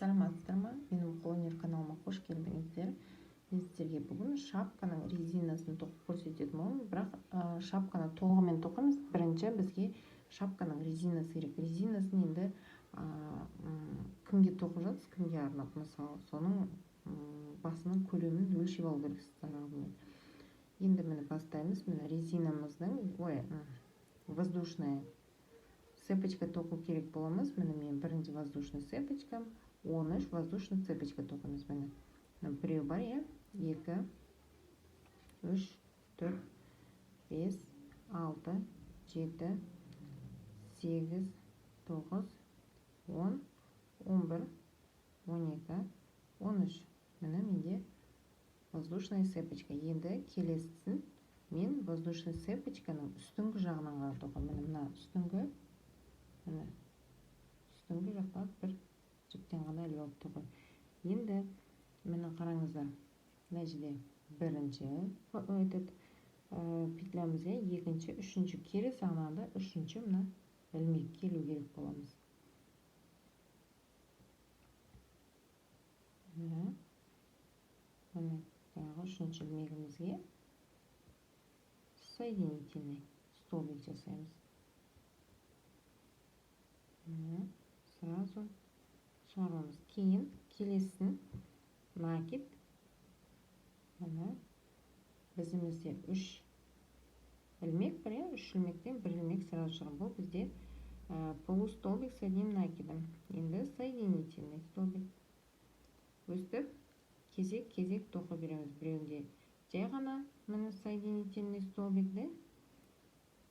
Саламатсыздар ма? Менің қолөнер каналыма қош келдіңіздер. Мен сіздерге бүгін шапканың резинасын тоқып көрсететін боламын, бірақ шапканы толығымен тоқимыз. Бірінші бізге шапканың резинасы керек. Резинасын енді кімге тоқып жатсыз, кімге арнап, мысалы, соның басының көлемін өлшеп алу керексіздер алдымен. Енді міне бастаймыз. Міне резинамыздың, ой, воздушная цепочка тоқу керек боламыз. Міне мен бірінші воздушный цепочка, 13 воздушный цепочка тоқимыз. Міне біреу бар, иә, 2, 3, 4, 5, 6, 7, 8, 9, 10, 11, 12, 13. Міне менде воздушная цепочка. Енді келесісін мен воздушный цепочканың үстіңгі жағынан ғана тоқимын. Міне мына үстіңгі, міне үстіңгі жақтан бір жіптен ғана іліп алып тоқимын. Енді міне қараңыздар, мына жерде бірінші этот петлямыз, иә, екінші, үшінші, келесі жағынан үшінші мына ілмекке ілу керек боламыз. Міне тағы үшінші ілмегімізге соединительный столбик жасаймыз. Міне сразу шығарамыз. Кейін келесін накид. Міне бізімізде 3 ілмек бар, иә, 3 ілмектен бір ілмек сразу шығады. Бұл бізде полустолбик с одним накидом. Енді соединительный столбик. Өстіп кезек-кезек тоқи береміз. Біреуінде жай ғана міне соединительный столбик, да,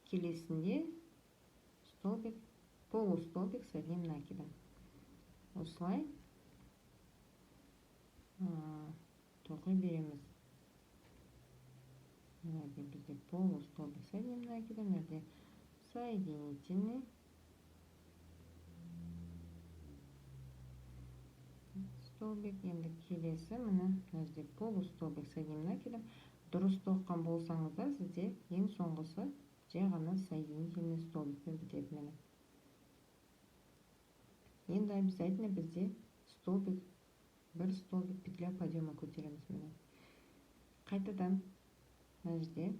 келесінде столбик, полустолбик с одним накидом. Осылай тоқи береміз. Мына бізде полустолбик с одним накидом, мына жерде соединительный столбик. Енді келесі міне мына жерде полустолбик с одним накидом. Дұрыс тоқыған болсаңыздар, сізде ең соңғысы жай ғана соединительный столбикпен бітеді. Міне енді обязательно бізде столбик, бір столбик петля подъема көтереміз. Міне қайтадан мына жерде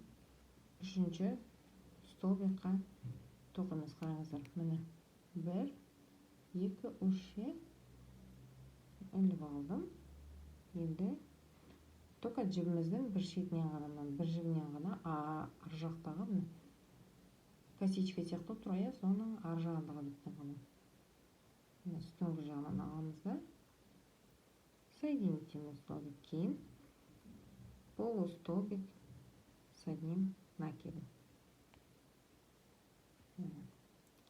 үшінші столбикқа тоқимыз. Қараңыздар, міне 1, 2, 3 іліп алдым. Енді только жібіміздің бір шетінен ғана, мына бір жібінен ғана, ар жақтағы міне косичка сияқты болып тұр, иә, соның ар жағындағы жіптен ғана міне үстіңгі жағынан аламыз да соединительный столбик, кейін полустолбик с одним накидом,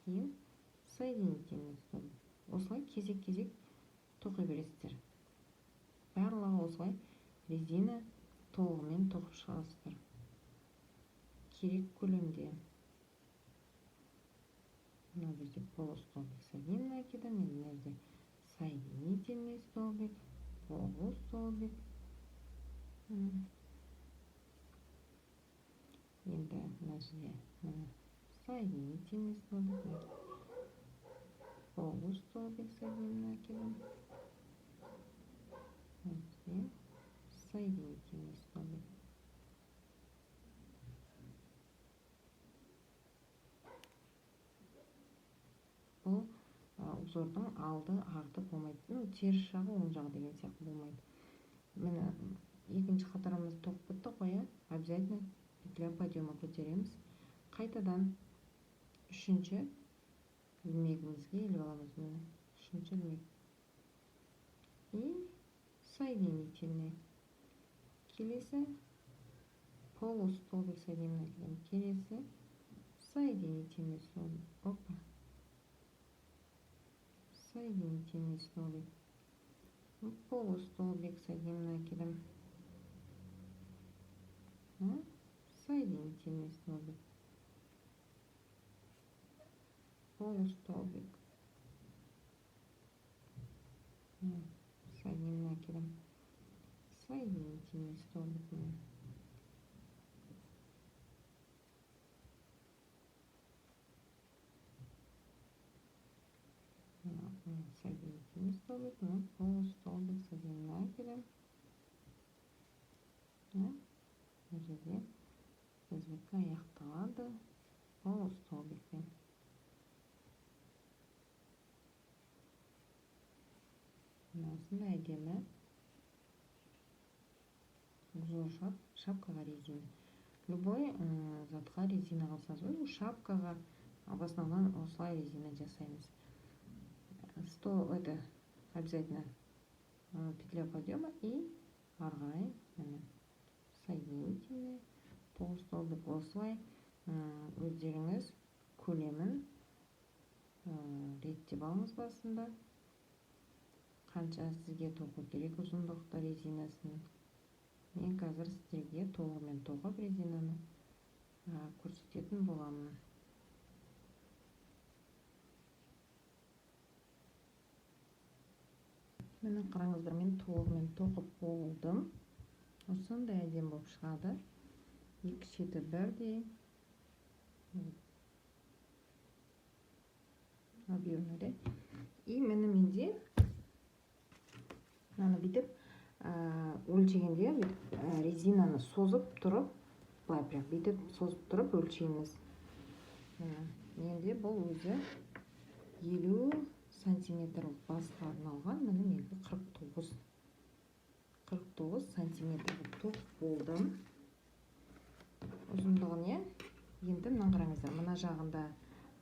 кейін соединительный столбик. Осылай кезек-кезек тоқи бересіздер. Барлығы осылай резина толығымен тоқып шығасыздар керек көлемде. Мына бізде полустолбик с одним накидом, енді мына жерде соединительный столбик, полустолбик. Енді мына жерде міне соединительный столбик, полустолбик с одним накидом, соединительный столбик. Бұл узордың алды арты болмайды, ну теріс жағы оң жағы деген сияқты болмайды. Міне екінші қатарымыз тоқып біттік қой, иә, обязательно петля подъема көтереміз. Қайтадан үшінші ілмегімізге іліп аламыз. Міне үшінші ілмек и соединительный, келесі полустолбик с одним накидом, келесі соединительный столбик, опа, соединительный столбик, полустолбик с одним накидом, соединительный столбик, полустолбик с одним накидом, соединительный столбик. Соединительный столбик, міне, полустолбик соединительный. Мына жерде біздікі аяқталады полустолбикпен. Мына осындай әдемі узор шапкаға резина. Любой затқа резина қылсаңыз, ну, шапкаға в основном осылай резина жасаймыз. Это обязательно петля подъема и ары қарай міне соединительный полустолбик. Осылай өздеріңіз көлемін реттеп алыңыз басында. Қанша сізге тоқу керек ұзындықта резинасын. Мен қазір сіздерге толығымен тоқып резинаны көрсететін боламын. Міне қараңыздар, мен толығымен тоқып болдым. Осындай әдемі болып шығады. Екі шеті бірдей. Объемный, да? И міне менде мынаны бүйтіп өлшегенде бүйтіп резинаны созып тұрып, былай прям бүйтіп созып тұрып өлшейміз. Міне, менде бұл өзі 50 сантиметр басқа арналған. Міне менікі 49 сантиметр тоқып болдым ұзындығын, иә. Енді мына қараңыздар, мына жағында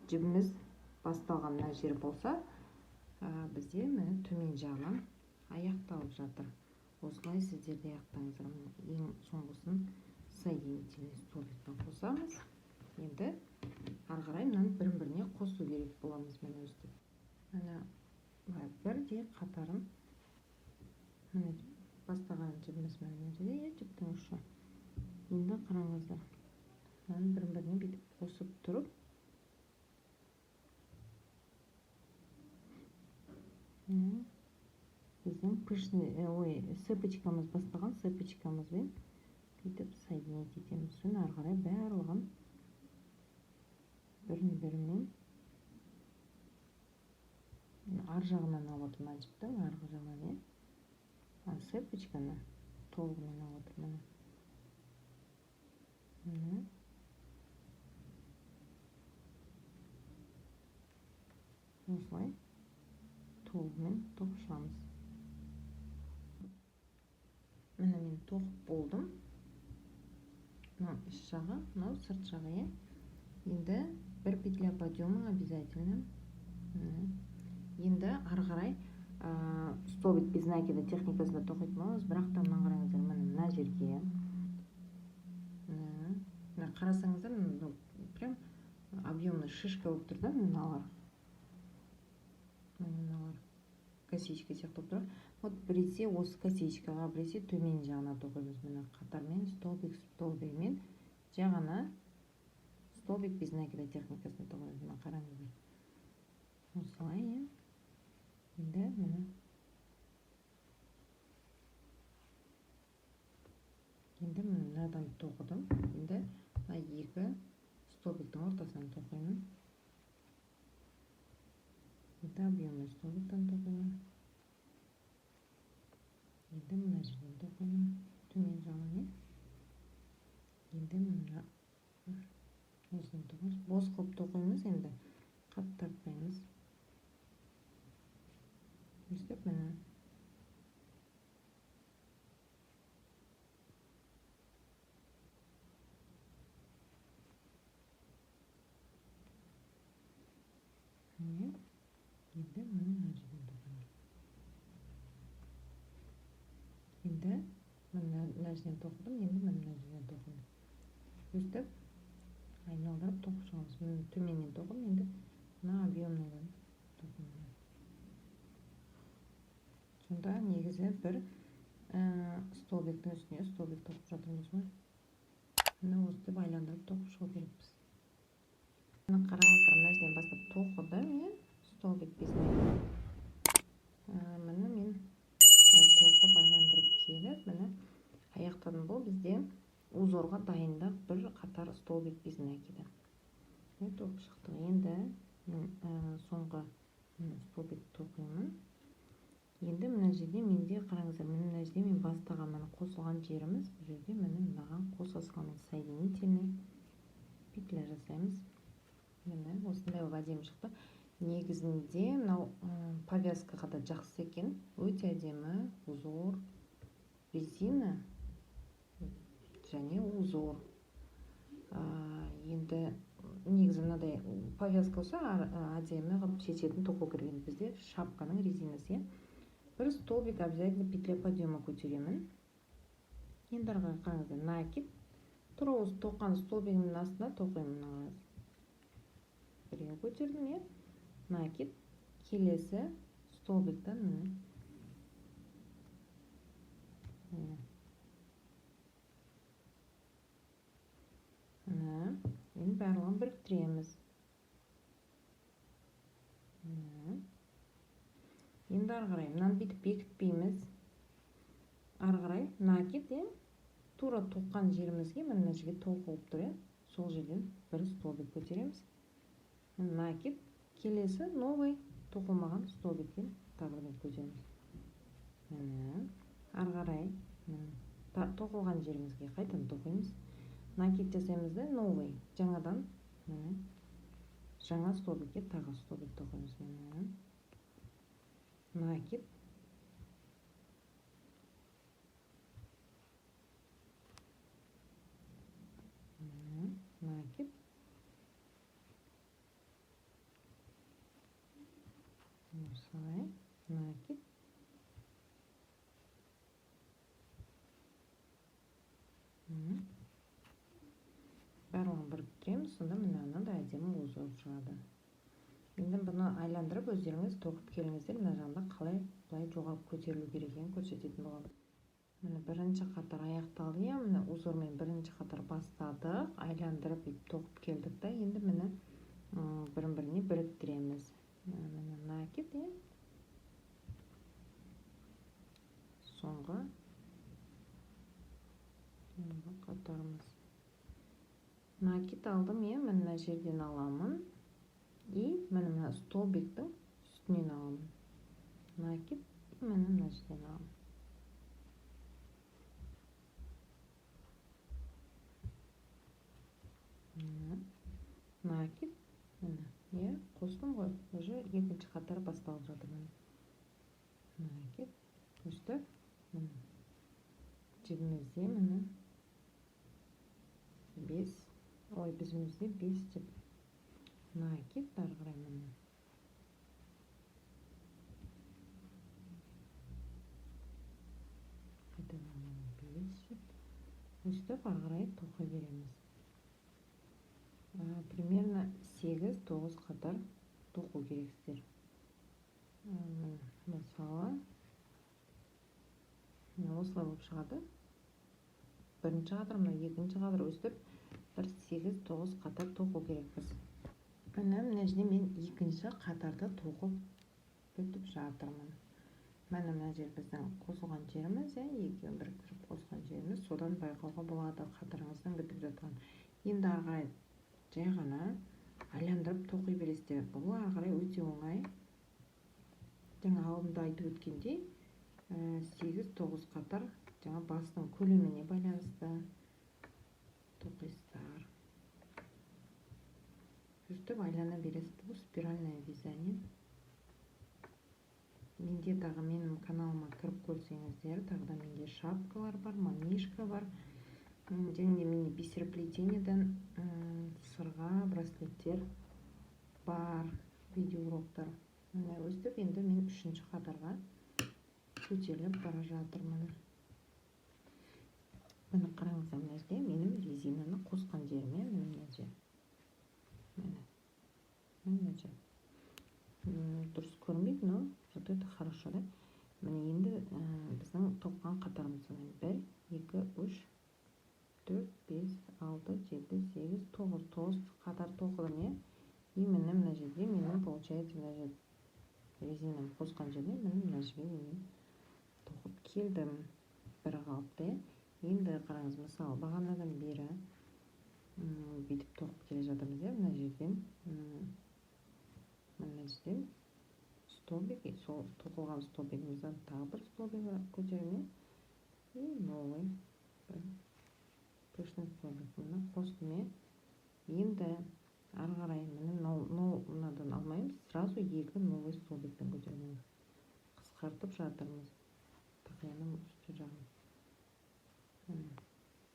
жібіміз басталған мына жер болса, бізде міне төмен жағынан аяқталып жатыр. Осылай сіздер де аяқтаңыздар. Міне ең соңғысын соединительный столбикпен қосамыз. Енді ары қарай мынаны бір-біріне қосу керек боламыз. Міне өстіп. Міне былай бірдей қатарын міне бастаған жібіміз мына жерде, иә, жіптің ұшы. Енді қараңыздар, мынаны бір-біріне бүйтіп қосып тұрып, міне біздің пышный, ой, цепочкамыз бастаған цепочкамызбен бүйтіп соединить етеміз. Соны ары қарай барлығын бірін-бірімен ар жағынан алып отырмын, мына жіптің арғы жағынан, иә. А цепочканы толығымен алып отырмын. Міне. Осылай толығымен тоқып шығамыз. Міне мен тоқып болдым. Мынау іш жағы, мынау сырт жағы, иә. Енді бір петля подъема обязательно. Міне. Енді ары қарай столбик без накида техникасында тоқитын боламыз, бірақ та мына қараңыздар, міне мына жерге. Міне, мына қарасаңыздар, мынау прям объемный шишка болып тұр да, мыналар. Міне мыналар косичка сияқты болып тұр. Вот біресе осы косичкаға, біресе төмен жағына тоқимыз. Міне қатармен столбик столбигімен жай ғана столбик без накида техникасында тоқимыз. Мына қараңыздар. Осылай, иә. Енді міне. Енді міне мынадан тоқыдым. Енді мына екі столбиктің ортасынан тоқимын. Енді объемный столбиктен тоқимын. Енді мына жерден тоқимын. Төмен жағынан, иә. Енді мына осыдан тоқимыз. Бос қылып тоқимыз енді. Қатты тартпаймыз. Өстіп міне. Міне. Енді міне мына жерден тоқимын. Енді мына жерден тоқыдым, енді мына жерден тоқимын. Өстіп айналдырып тоқып шығамыз. Міне төменнен тоқыдым, енді мына объемныйдан тоқимын. Сонда негізі бір столбиктің үстіне столбик тоқып жатырмыз ғой. Міне өстіп айландырып тоқып шығу керекпіз. Міне қараңыздар, мына жерден бастап тоқыдым мен столбик без накида. Міне мен былай тоқып айландырып келіп, міне аяқтадым. Бұл бізде узорға дайындық бір қатар столбик без накида. Міне тоқып шықтық. Енді мен соңғы Міне, столбик тоқимын. Енді мына жерде менде қараңыздар, міне мына жерде мен бастаған міне қосылған жеріміз, бұл жерде міне мынаған қоса саламын, соединительный петля жасаймыз. Міне осындай болып әдемі шықты. Негізінде мынау повязкаға да жақсы екен, өте әдемі узор, резина және узор. Енді негізі мынадай повязка болса, әдемі қылып шешетін тоқу керек. Енді бізде шапканың резинасы, иә. Бір столбик обязательно петля подъема көтеремін. Енді ары қарай қараңыздар, накид тура осы тоққан столбигімнің астына тоқимын. Мына біреу көтердім, иә, накид, келесі столбиктен міне, міне, міне, енді барлығын біріктіреміз. Міне. Енді ары қарай мынаны бүйтіп бекітпейміз. Ары қарай накид, иә, тура тоққан жерімізге міне мына жерге тоқылып тұр, иә, сол жерден бір столбик көтереміз. Накид, келесі новый тоқылмаған столбиктен тағы бір көтереміз. Міне, ары қарай міне тоқылған жерімізге қайтадан тоқимыз. Накид жасаймыз да, новый жаңадан міне жаңа столбикке тағы столбик тоқимыз. Міне, накид, міне, накид, осылай накид, барлығын біріктіреміз. Сонда міне мынандай әдемі узор шығады. Енді бұны айландырып өздеріңіз тоқып келіңіздер. Мына жағында қалай былай жоғары көтерілу керек екенін көрсететін боламын. Міне бірінші қатар аяқталды, иә, міне узормен бірінші қатар бастадық, айландырып бүйтіп тоқып келдік та, енді міне бірін-біріне біріктіреміз. Міне накид, иә, соңғы қатарымыз. Накид алдым, иә, міне мына жерден аламын и міне мына столбиктің үстінен аламын. Накид, міне мына жерден аламын. Міне накид, міне, иә, қостым ғой, уже екінші қатар басталып жатыр. Міне накид, өстіп міне жібімізде міне 5, ой, бізімізде 5 жіп. Накид, ары қарай міне қайтадан міне 5 жіп. Өстіп ары қарай тоқи береміз. Примерно 8-9 қатар тоқу керексіздер. Міне, мысалы, міне осылай болып шығады. Бірінші қатар, мына екінші қатар, өстіп бір 8-9 қатар тоқу керекпіз. Міне мына жерде мен екінші қатарды тоқып бітіп жатырмын. Міне мына жер біздің қосылған жеріміз, иә, екеуін біріктіріп қосқан жеріміз, содан байқауға болады қатарыңыздың бітіп жатқан. Енді ары қарай жай ғана айландырып тоқи бересіздер. Бұл ары қарай өте оңай. Жаңа алдында айтып өткендей, 8-9 қатар жаңа бастың көлеміне байланысты тоқисыздар. Өстіп айлана бересіз. Бұл спиральное вязание. Менде тағы менің каналыма кіріп көрсеңіздер, тағы да менде шапкалар бар, манишка бар. Және де менде бисероплетениеден, сырға, браслеттер бар, видеоуроктар. Міне өстіп енді мен үшінші қатарға көтеріліп бара жатырмын. Міне қараңыздар, мына жерде менің резинаны қосқан жеріме, міне мына жер. Міне, мына жер. Дұрыс көрінбейді, но зато это хорошо, да? Міне енді, біздің тоққан қатарымыз міне 1, 2, 3, 4, 5, 6, 7, 8, 9. 9 қатар тоқыдым, иә? И міне мына жерде менің, получается, мына жер резинам қосқан жерде міне мына жерге мен тоқып келдім. Бір қалыпты, иә? Енді қараңыз, мысалы, бағанадан бері, бүйтіп тоқып келе жатырмыз, иә? Мына жерден, мына жерден Столбик, и сол тоқылған столбигімізден тағы бір столбик көтеремін и новый бір пышный столбик. Міне, қостым, иә. Енді ары қарай, міне, мынадан алмаймыз, сразу екі новый столбикпен көтеремін. Қысқартып жатырмыз тақияның үсті жағын.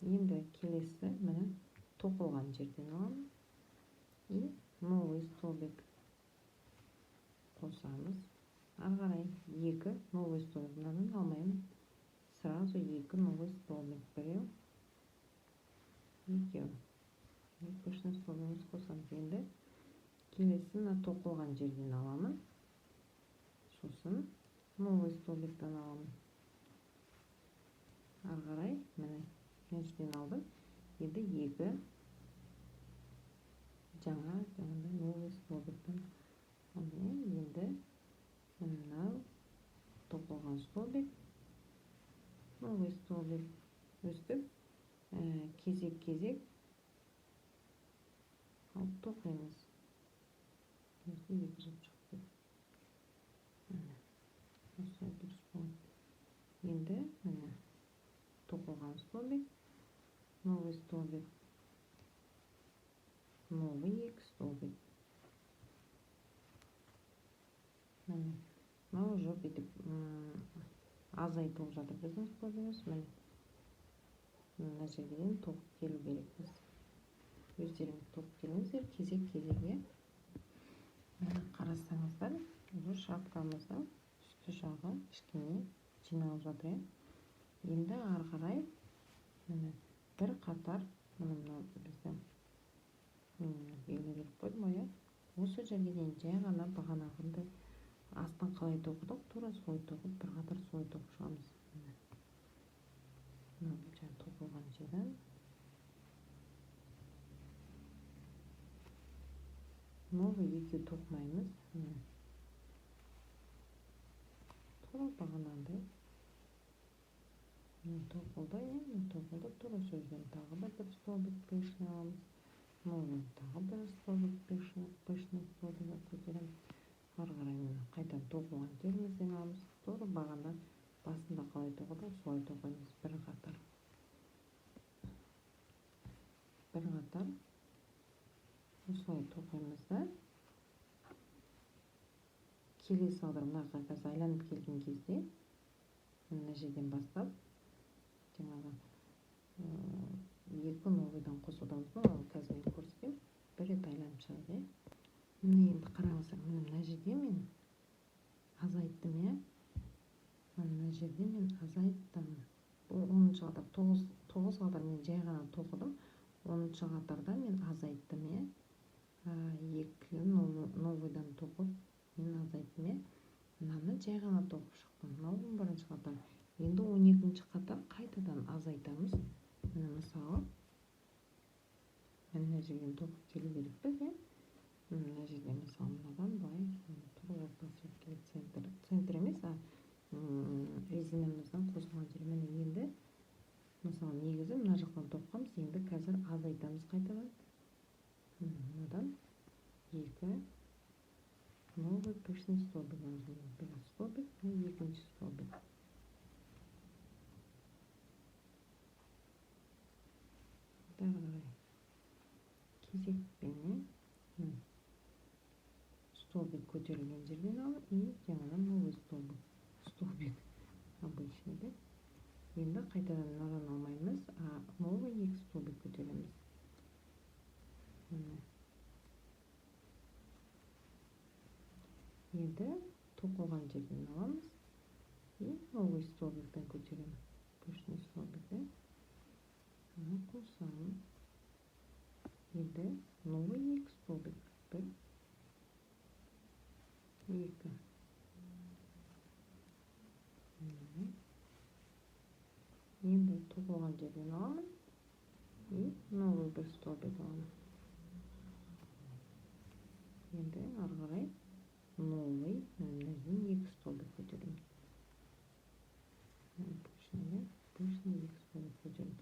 Енді келесі, міне, тоқылған жерден аламын и новый столбик қосамыз. Ары қарай екі новый столбик, мынадан алмаймын, сразу екі новый столбик, біреу, екеу, пышный столбигімізді қосамыз. Енді келесі мына тоқылған жерден аламын, сосын новый столбиктен аламын. Ары қарай, міне, мына жерден алдым, енді екі жаңа жаңағыдай новый столбиктен. Енді мынау тоқылған столбик, новый столбик, өстіп кезек кезек алып тоқимыз. Екі жіп шығып кетті. Міне, осылай дұрыс болады. Енді, міне, тоқылған столбик, новый столбик, новый екі столбик. Міне, мынау уже бүйтіп азайтылып жатыр біздің столбигіміз. Міне, мына жерге дейін тоқып келу керекпіз. Өздеріңіз тоқып келіңіздер кезек кезек, иә. Міне, қарасаңыздар, уже шапкамыздың үсті жағы кішкене жиналып жатыр, иә. Енді ары қарай, міне, бір қатар, міне, мынау біздің, мен белгі беріп қойдым ғой, иә. Осы жерге дейін жай ғана бағанағындай астын қалай тоқыдық, тура солай тоқып, бір қатар солай тоқып шығамыз. Міне, мынау жаңа тоқылған жерін новый екеу тоқымаймыз. Міне, тура бағанағыдай, міне, тоқылды, иә, міне, тоқылды, тура сол жерден тағы да бір столбик пышный аламыз, новый тағы бір столбик пышный столбик көтереміз. Ары қарай, міне, қайтадан тоқылған жерімізден аламыз, тура бағана басында қалай тоқыдық, солай тоқимыз. Бір қатар, бір қатар осылай тоқимыз да, келесі қатар мына қазір айланып келген кезде мына жерден бастап жаңағы екі новыйдан қосудамыз. Мына қазір мен көрсетемін, бір рет айланып шығады, иә. Міне, енді қараңыздар, міне, мына жерде мен азайттым, иә. Мына жерде мен азайттым. Бұл 10-қатар, 9 қатар мен жай ғана тоқыдым. 10-қатарда мен азайттым, иә. Екі новыйдан тоқып мен азайттым, иә. Мынаны жай ғана тоқып шықтым. Мынау 11-қатар. Енді 12-қатар қайтадан азайтамыз. Міне, мысалы, мына жерден тоқып келу керекпіз, иә. Мына жерде, мысалы, мынадан былай тура ортасы болып келеді, центр, центр емес, а резинамыздың қосылған жері. Міне, енді мысалы, негізі мына жақтан тоққанбыз, енді қазір азайтамыз қайтадан. Мынадан екі новый пышный столбик аламыз. Бір столбик, екінші столбик. Ары қарай кезекпен столбик көтерілген жерден алып и жаңадан новый столбик, столбик обычный, да. Енді қайтадан мынадан алмаймыз, а новый екі столбик көтереміз. Міне, енді тоқылған жерден аламыз и новый столбиктен көтереміз, пышный столбик, да. Қосамын. Енді новый екі столбик, бір, екі. Енді тоқылған жерден аламын и новый бір столбик аламын. Енді ары қарай новый мына жерден екі столбик көтеремін. Пышный, пышный екі столбик көтеремін.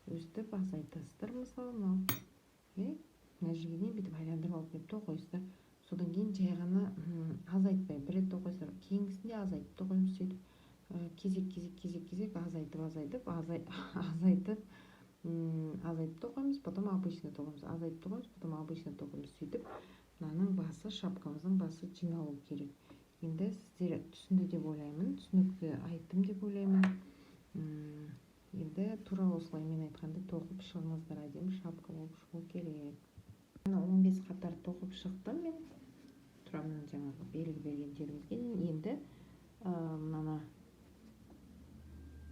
Өстіп азайтасыздар, мысалы, мынау, мына жерге дейін бүйтіп айландырып алып келіп тоқисыздар. Содан кейін жай ғана азайтпай бір рет тоқисыздар, кейінгісінде азайтып тоқимыз. Сөйтіп кезек-кезек азайтып азайтып тоқимыз, потом обычно тоқимыз, азайтып тоқимыз, потом обычно тоқимыз. Сөйтіп мынаның басы, шапкамыздың басы жиналу керек. Енді сіздер түсінді деп ойлаймын, түсінікті айттым деп ойлаймын. Енді тура осылай мен айтқандай тоқып шығыңыздар, әдемі шапка болып шығу керек. 15 қатар тоқып шықтым мен. Тура мына жаңағы белгі берген жерімізге дейін. Енді мынаны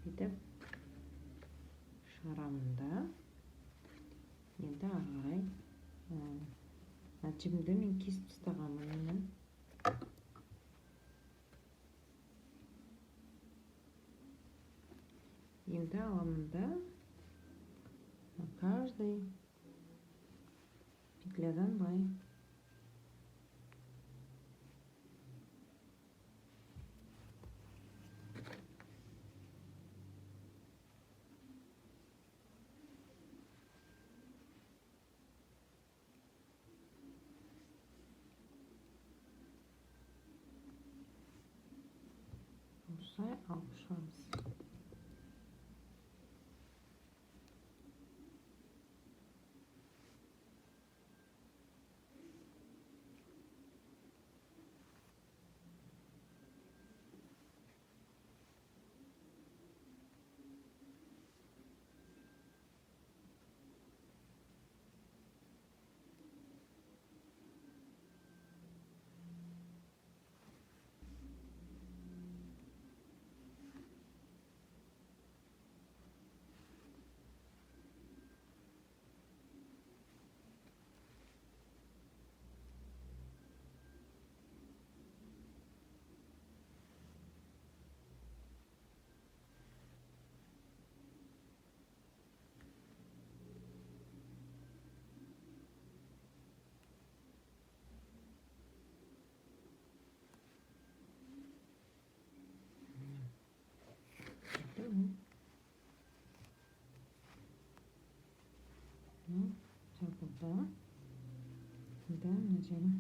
бүйтіп шығарамын да, енді ары қарай жібімді мен кесіп тастағанмын. Міне енді аламын да, каждый петлядан былай осылай алып шығамыз. Жабылды. Енді мына жерін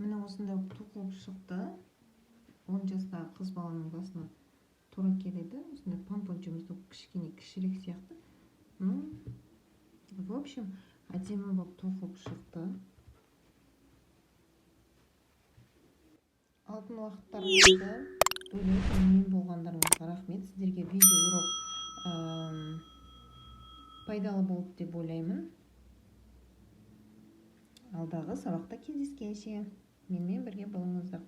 міне осындай тоқылып шықты. 10 жастағы қыз баланың басына тура келеді. Осындай помпончымыз кішкене кішірек сияқты. Ну, в общем, әдемі болып тоқылып шықты. Алтын уақыттарыңызды бөліп менімен болғандарыңызға рахмет. Сіздерге видео урок пайдалы болды деп ойлаймын. Алдағы сабақта кездескенше менімен бірге болыңыздар.